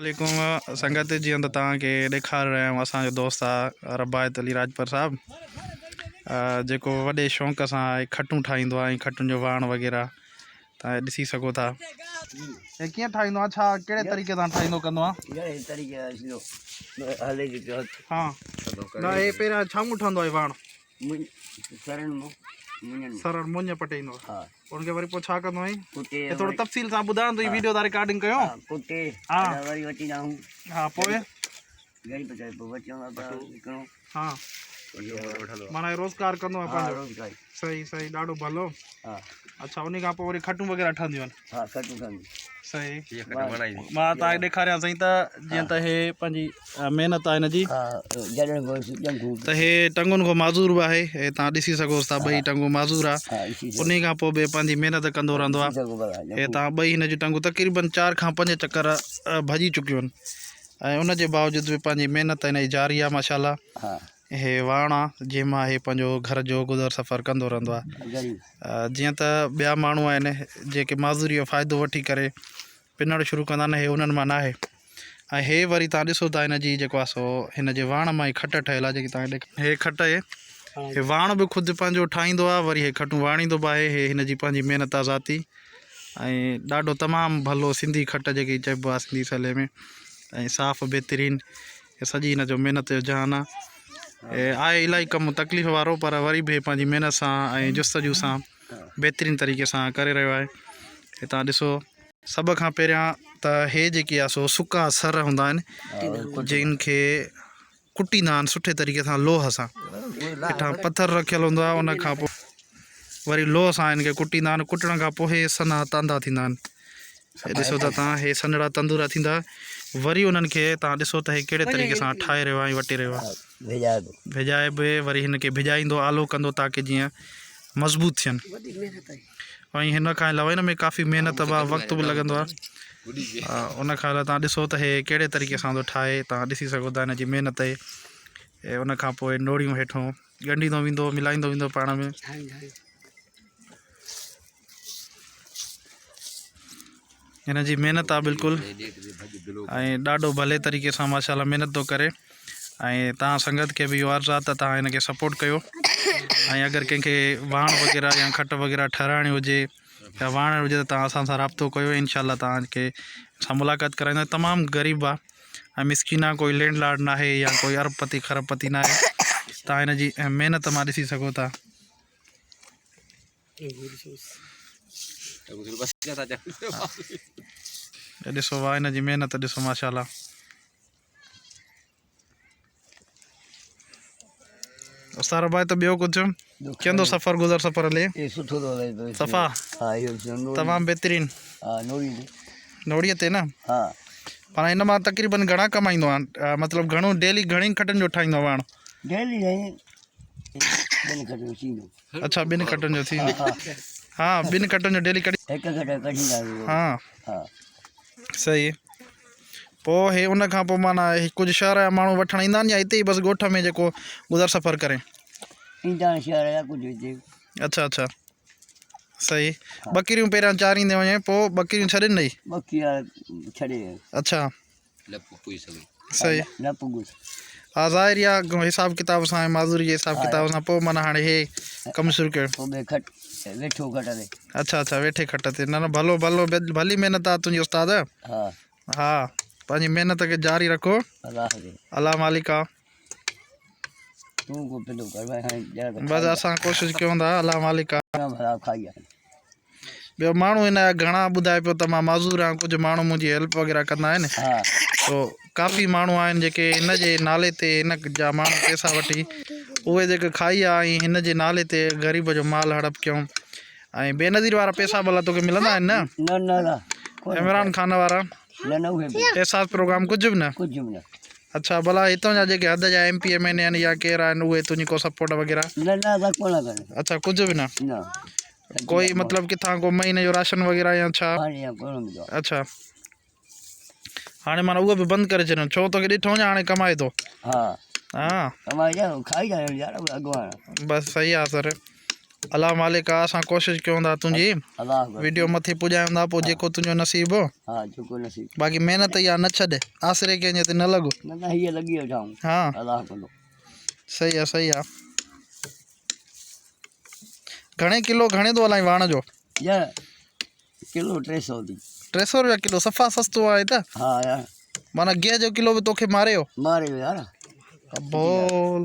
عليڪم سنگت جيئن ته توهان کي ڏيکاري رهيا آهيون اسان جو دوست آ ربايت علي راڄپر صاحب جيڪو وڏي شوق سان کٽون ٺاهيندو آ ۽ کٽن جو واڻ وغيره توهان ڏسي سگهو ٿا. هي ڪيئن ٺاهيندو آ ڇا ڪهڙي طريقي سان ٺاهيندو ڪندو آ؟ جهڙي طريقي سان هلي ٿي پيو هٿ. ها نه هي پهريان ڇا مون ٺهندو آهي واڻ؟ سرن مون مڃن سرن مڃ پٽيندو ها ان کي وري پوء ڇا ڪندو آهين ڪٽي هي ٿورو تفصيل سان ٻڌاء تون هي ويڊيو تا رڪارڊنگ ڪيو ها ڪٽي ها وري وٽيندا آهيون ها پوء گهڙي پچائي پوء وٽيون وڪڻو ها معنيٰ روزگار ڪندو آهي ها پنهنجو روزگار صحيح صحيح ڏاڍو ڀلو ها اڇا انهي کان پوء وري کٽون وغيره ٺهنديون آهن ها کٽون ٺهنديون صحيح مان توهان کي ڏيکاريان سائين ته جيئن ته هي پنهنجي محنت آهي هن جي ها جڏهن به ڄنگهون ته هي ٽنگن کان معذور به آهي هي توهان ڏسي سگهو ٿا ٻئي ٽنگون معذور آهي ها ڏسي انهي کان پوء به پنهنجي محنت ڪندو رهندو آهي سگهو ڀلا هي توهان ٻئي هن جون ٽنگون تقريبن چار کان پنج چڪر ڀڄي چڪيون آهن ۽ ان جي باوجود به پنهنجي محنت هن جي جاري آهي ماشاء الله ها هي واڻ آ جنهن مان هي پنهنجو گهر جو گذر سفر ڪندو رهندو آ جيئن ته ٻيا ماڻهو آهن جيڪي معذوري جو فائدو وٺي ڪري پنڻ شروع ڪندا آهن هي انهن مان ناهي ۽ هي وري تان ڏسو ٿا هن جي جيڪو آ سو هن جي واڻ مان ئي کٽ ٺهيل آ جيڪي تان هي کٽ اهي هي واڻ به خود پنهنجو ٺاهيندو آ وري هي کٽون واڻيندو به آهي هي هن جي پنهنجي محنت آ ذاتي ۽ ڏاڍو تمام ڀلو سنڌي کٽ جيڪي چئبو آ سنڌي سلي ۾ ۽ صاف بهترين هي سڄي هن جو محنت جو جهان آ. هي آهي الاهي ڪم تڪليف وارو پر وري به هي پنهنجي محنت سان ۽ جستجو سان بهترين طريقي سان ڪري رهيو آهي. هي تان ڏسو. سڀ کان پهريان ته هي جيڪي آ سو سڪا سر هوندا آهن جن کي ڪٽيندا آهن سٺي طريقي سان لوهه سان هيٺان پٿر رکيل هوندو آهي ان کان پوء وري لوهه سان هن کي ڪٽيندا آهن ڪٽڻ کان پوء هي سنها تاندا ٿيندا آهن هي ڏسو ته تان هي سنهڙا تندورا ٿيندا وري انهن کي تان ڏسو ته هي ڪهڙي طريقي سان ٺاهي رهيو آهي ۽ وٽي رهيو آهي ڀڄائي به وري هن کي ڀڄائيندو آلو ڪندو تاڪه جيئن مضبوط ٿين ۽ هن کان علاوه هن ۾ ڪافي محنت به وقت به لڳندو آهي ان کان علاوه تان ڏسو ته هي ڪهڙي طريقي سان ٿو ٺاهي تان ڏسي سگهو ٿا هن جي محنت هي ان کان پوء نوڙيون هيٺون ڳنڍيندو ويندو ملائيندو ويندو پاڻ ۾. هن جي محنت آ بلڪل ۽ ڏاڍو ڀلي طريقي سان ماشاء الله محنت ٿو ڪري ۽ تان سنگت کي به اهو عرض آ ته تان هن کي سپورٽ ڪيو ۽ اگر ڪنهن کي واڻ وغيره يا کٽ وغيره ٺهرائڻي هجي يا واڻ هجي ته تان اسان سان رابطو ڪيو انشاء الله تان کي سان ملاقات ڪرائيندا تمام غريب آ ۽ مسڪين آ ڪوئي لينڊ لارڊ ناهي يا ڪوئي ارب پتي خرب پتي ناهي تان هن جي محنت مان ڏسي سگهو ٿا. ڏسو واهه هن جي محنت ڏسو ماشاء الله. استاد ڀائي ته ٻيو ڪجهه ڪيندو سفر گذر سفر هلي اي سٺو ٿو هلي پيو صفا ها اهو تمام بهترين ها نوڙي تي نوڙي تي نه ها پاڻ هن مان تقريبن گهڻا ڪمائيندو آهي مطلب گهڻو ڊيلي گهڻي کٽن جو ٺاهيندو آهي واڻ ڊيلي سائين ٻن کٽن جو ٿيندو اڇا ٻن کٽن جو ٿيندو ها ٻن کٽن جو ڊيلي ڪڍي هڪ کٽ ڪڍيندا ها ها صحيح پوء هي ان کان پوء معنيٰ هي ڪجهه شهر جا ماڻهو وٺڻ ايندا آهن يا هتي ئي بس ڳوٺ ۾ جيڪو گذر سفر ڪري ايندا آهن شهر جا ڪجهه هتي اڇا اڇا صحيح ٻڪريون پهريان چاريندي وڃي پوء ٻڪريون ڇڏين ڏئي ٻڪريا ڇڏي اڇا نه پڳي سگهي صحيح نه پڳس ها ظاهر يا حساب ڪتاب سان معذوري جي حساب ڪتاب سان پوء معنيٰ هاڻي هي ڪم شروع ڪيو پوء ٻي کٽ ويٺو کٽ تي اڇا اڇا ويٺي کٽ تي نه نه ڀلو ڀلو ڀلي محنت آ تنهنجي استاد ها ها پنهنجي محنت کي جاري رکو الله کي الله مالڪ آ تون کو پلو ڪر ڀائي هاڻي ڄڻ بس اسان ڪوشش ڪيون ٿا الله مالڪ آ ڀلا کائي آ ٻيو ماڻهو هن جا گهڻا ٻڌائي پيو ته مان معذور آهيان ڪجهه ماڻهو منهنجي هيلپ وغيره ڪندا آهن تو ڪافي ماڻهو آهن جيڪي هن جي نالي تي هن جا ماڻهو پئسا وٺي اهي جيڪي کائي ويا ۽ هن جي نالي تي غريب جو مال هڙپ ڪيون ۽ بينظير وارا پئسا ڀلا توکي ملندا آهن نه نه نه نه عمران خان وارا نه نه اهي به احساس پروگرام ڪجهه به نه ڪجهه به نه اڇا ڀلا هتان جا جيڪي حد جا ايم پي ايم اين اي آهن يا ڪير آهن اهي تنهنجي ڪو سپورٽ وغيره نه نه اسان ڪونه ڪن اڇا ڪجهه به نه نه ڪوئي مطلب ڪٿان ڪو مهيني جو راشن وغيره يا ڇا هاڻي يا ڪونه مليو اڇا هاڻي مانا اهو به بند ڪري ڇڏيو ڇو توکي ڏٺو نه هاڻي ڪمائي ٿو ها ها ڪمائي جا کائي جا يار اڳواڻ بس صحيح آ سر. الله مالڪ آ اسان ڪوشش ڪيون ٿا تنهنجي ويڊيو مٿي پڄايون ٿا پوء جيڪو تنهنجو نصيب هو ها جيڪو نصيب باقي محنت اها نه ڇڏ آسري ڪنهن جي تي نه لڳ نه نه هيء لڳي ويٺا آهيون ها الله ڪندو صحيح آ صحيح آ گهڻي ڪلو گهڻي ٿو هلائين واڻ جو يار ڪلو 300 ٿي 300 روپيا ڪلو صفا سستو آهي ته ها يار معنيٰ گيهه جو ڪلو به توکي ماري ويو ماري ويو يار ڀول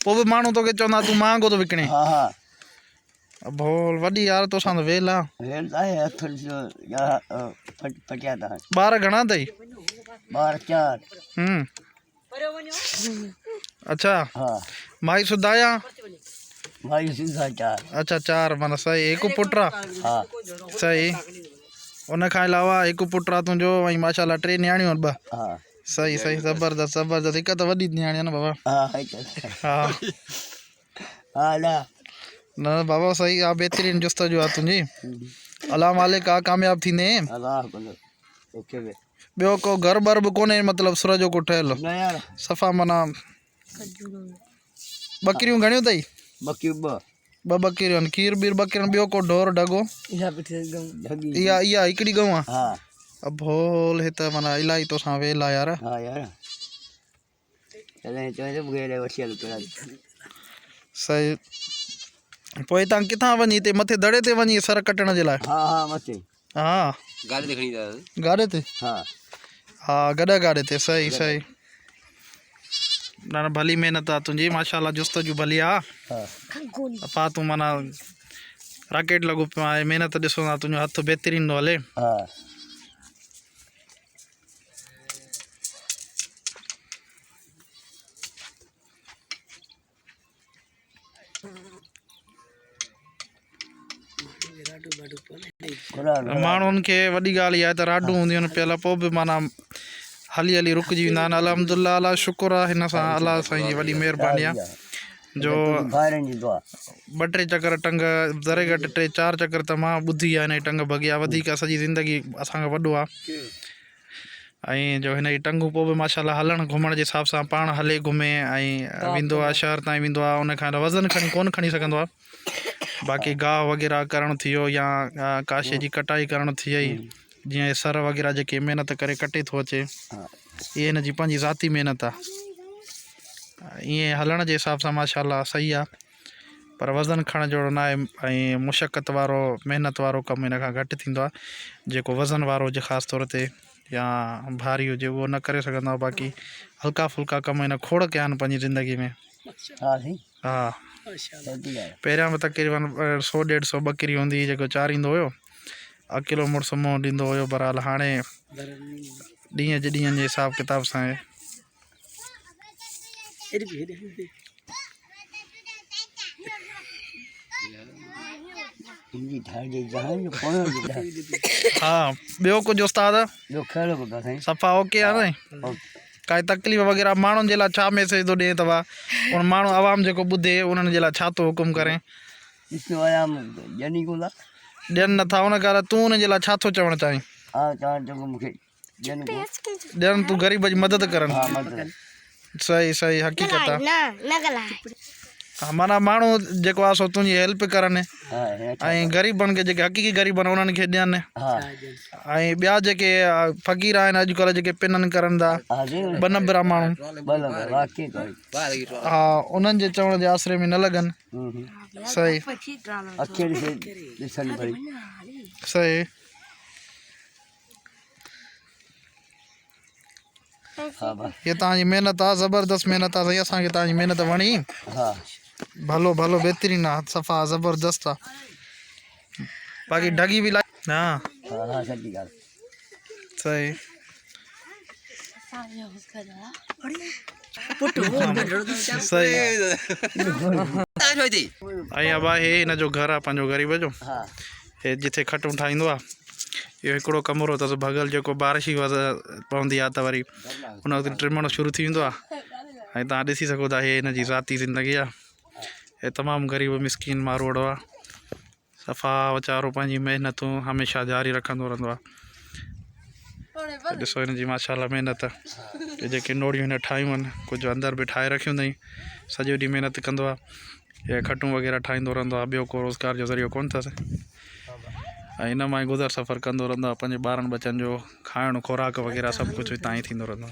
پوء به ماڻهو توکي چوندا تون مهانگو ٿو وڪڻين ها ها ڀول وڏي يار توسان ته ويل آ ويل ته آهي هٿ ڏسو يار پٽيا ٿا ٻار گهڻا اٿئي ٻار چار هم اڇا ها مائي سڌايا مائي سڌا چار اڇا چار معنيٰ صحيح هڪ پٽ آ ها صحيح ان کان علاوه هڪ پٽ آ تنهنجو ۽ ماشاءالله ٽي نياڻيون آهن ٻه ها صحيح صحيح زبردست زبردست هڪ ته وڏي نياڻي آ نه بابا ها هڪ ها ها نه نه بابا صحيح آ بهترين جستجو آ تنهنجي الله مالڪ آ ڪامياب ٿيندين الله ڪندو توکي به ٻيو ڪو گهر ٻر به ڪونهي مطلب سر جو ڪو ٺهيل نه يار صفا معنيٰ ٻڪريون گهڻيون اٿئي ٻڪريون ٻه ٻه ٻڪريون آهن کير ٻير ٻڪرين ٻيو ڪو ڍور ڍڳو اها اها هڪڙي ڳئون آ ها ڀول هي ته معنيٰ الاهي توسان ويل آ يار ها يار تڏهن چوين ٿو مونکي هيڏي وٺي هل ڪراچي صحيح پوء هتان ڪٿان وڃي هتي مٿي دڙي تي وڃي سر ڪٽڻ جي لاء ها ها مٿي ها گاڏي تي کڻي ويا گاڏي تي ها ها گڏهه گاڏي تي صحيح صحيح نه نه ڀلي محنت آ تنهنجي ماشاءالله جستجو ڀلي آ ها اپا تون معنيٰ راڪيٽ لڳو پيو آهي محنت ڏسو ٿا تنهنجو هٿ بهترين ٿو هلي ها ماڻهن کي وڏي ڳالهه اها آهي ته راڊون هونديون آهن پيل پوء به معنيٰ هلي هلي رڪجي ويندا آهن الحمد لله الله شڪر آهي هن سان الله سائين جي وڏي مهرباني آهي جو ٻه ٽي چڪر ٽنگ ذري گهٽ ٽي چار چڪر ته مان ٻڌي آهي هن جي ٽنگ ڀڳي آهي وڌيڪ سڄي زندگي اسان کان وڏو آهي ۽ جو هن جي ٽنگون پوء به ماشاء الله هلڻ گهمڻ جي حساب سان پاڻ هلي گهمي ۽ ويندو آهي شهر تائين ويندو آهي ان کان وزن کڻي ڪونه کڻي سگهندو آهي باقي گاهه وغيره ڪرڻ ٿي ويو يا ڪا شي جي ڪٽائي ڪرڻ ٿي وئي جيئن سر وغيره جيڪي محنت ڪري ڪٽي ٿو اچي اهي هن جي پنهنجي ذاتي محنت آهي ائين هلڻ جي حساب سان ماشاء الله صحيح آهي پر وزن کڻڻ جهڙو نه آهي ۽ مشقت وارو محنت وارو ڪم هن کان گهٽ ٿيندو آهي جيڪو وزن وارو هجي خاص طور تي يا ڀاري هجي اهو نه ڪري سگهندو آهي باقي هلڪا ڦلڪا ڪم هن کوڙ ڪيا آهن پنهنجي زندگي ۾ ها پهريان به تقريبن سو ڏيڍ سو ٻڪري هوندي هئي جيڪو چاريندو هيو اڪيلو مڙس منهن ڏيندو هيو بهرحال هاڻي ڏينهن جي ڏينهن جي حساب ڪتاب سان ها ٻيو ڪجهه استاد صفا اوڪي آ نه ڪائي تڪليف وغيره ماڻهن جي لاء ڇا ميسيج ٿو ڏئين توهان ان ماڻهو عوام جيڪو ٻڌي انهن جي لاء ڇا ٿو حڪم ڪرين ڏين نٿا ان ڪري تون انهن جي لاء ڇا ٿو چوڻ چاهين ڏين تون غريب جي مدد ڪرن صحيح صحيح حقيقت آ معنيٰ ماڻهو جيڪو آ سو تنهنجي هيلپ ڪرن ۽ غريبن کي جيڪي حقيقي غريب آهن انهن کي ڏين ۽ ٻيا جيڪي فقير آهن اڄڪلهه جيڪي پنن ڪرن ٿا ٻه نمبرا ماڻهو ها انهن جي چوڻ جي آسري ۾ نه لڳن صحيح صحيح هي توهان جي محنت آ زبردست محنت آ سائين اسان کي توهان جي محنت وڻي ڀلو ڀلو بهترين آ صفا زبردست آ باقي ڍڳي به ها صحيح صحيح ۽ ابا هي هن جو گهر آ پنهنجو غريب جو هي جتي کٽون ٺاهيندو آ اهو هڪڙو ڪمرو اٿس ڀڳل جيڪو بارش جي وجه پوندي آ ته وري ان وقت ٽمڻ شروع ٿي ويندو آ ۽ تان ڏسي سگهو ٿا هي هن جي ذاتي زندگي آ هي تمام غريب مسڪين ماروئڙو آ صفا ويچارو پنهنجي محنتون هميشه جاري رکندو رهندو آ ڏسو هن جي ماشاءالله محنت هي جيڪي نوڙيون هن ٺاهيون آهن ڪجهه اندر به ٺاهي رکيون اٿئي سڄو ڏينهن محنت ڪندو آ. هي کٽون وغيره ٺاهيندو رهندو آهي ٻيو ڪو روزگار جو ذريعو ڪونه اٿس ۽ ان مان ئي گذر سفر ڪندو رهندو آهي پنهنجي ٻارن ٻچن جو کائڻ خوراڪ وغيره سڀ ڪجهه هتان ئي ٿيندو رهندو آهي.